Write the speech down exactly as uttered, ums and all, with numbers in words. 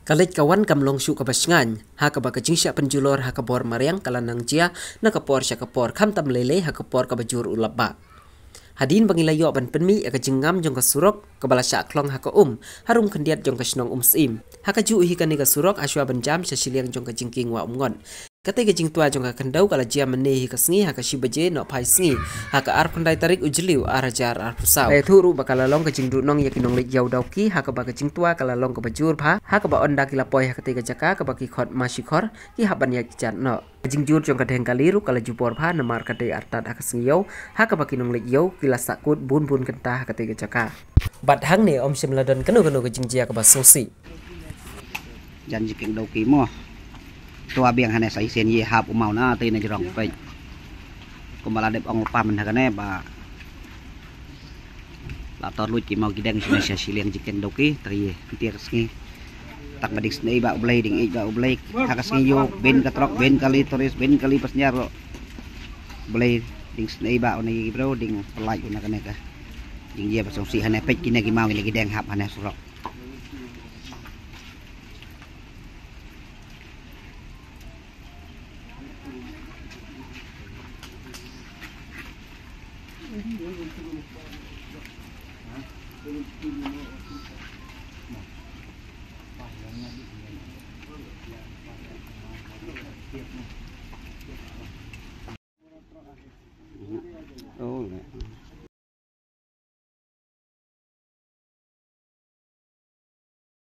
Ka leit ka wan kam long shuh kaba shngaiñ, ha kaba ka jingshah pynjulor ha ka bor mariang ka la nang jia na ka por sha ka por, khamtam lei lei ha ka por kaba jur u lap bah. Hadien ba ngi la ïoh ban pynmih ïa ka jingngam jong ka surok kaba la shah khlong ha ka um, harum khyndiat jong ka shnong Umsyiem. Ha kajuh hi kane ka surok, hashwa ban jam sha shiliang jong ka jingkieng Wah Umngot, katei ka jingtwa jong ka khyndew ka la jia mynne hi ka sngi ha ka shi baje nohphai sngi, ha ka ar khyndai tarik u Jylliew ar hajar arphew saw. Ka ïathuh ruh ba ka la long ka jingduhnong ïa ki nongleit ïew dawki, ha kaba ka jingtwa ka la long kaba jur bha, ha kaba ynda ki la poi ha katei ka jaka kaba ki khot Mashikhor, ki hap ban ïaid kjat noh. Ka jingjur jong ka dheng kali ruh ka la ju bor bha, namar ka dei artat ha ka sngi ïew, ha kaba ki nongleit ïew ki la sahkut bun bun kynta ha katei ka jaka. Bad hangne ym shym la don kano kano ka jingjia kaba sngewsih. Jan jingkieng dawki mo. Twa biang hangne sa shisien, ïa hap u maw na te na jrong peit. Kumba la dep ong lypa mynta kane ba la tor luid ki maw ki deng sha shiliang jingkieng dawki, te ïa, te ka sngi. Tak ba ding sngewbha U Blei, ding ïeit bha U Blei. Ha ka sngi ïew, bin ka trok, bin kali tourist, bin kali passenger ruh. Blei, ding sngewbha une ki briew, ding pyllait une kane ka jingjia ba sngewsih hangne, peit kine ki maw kine ki deng hap hangne surok.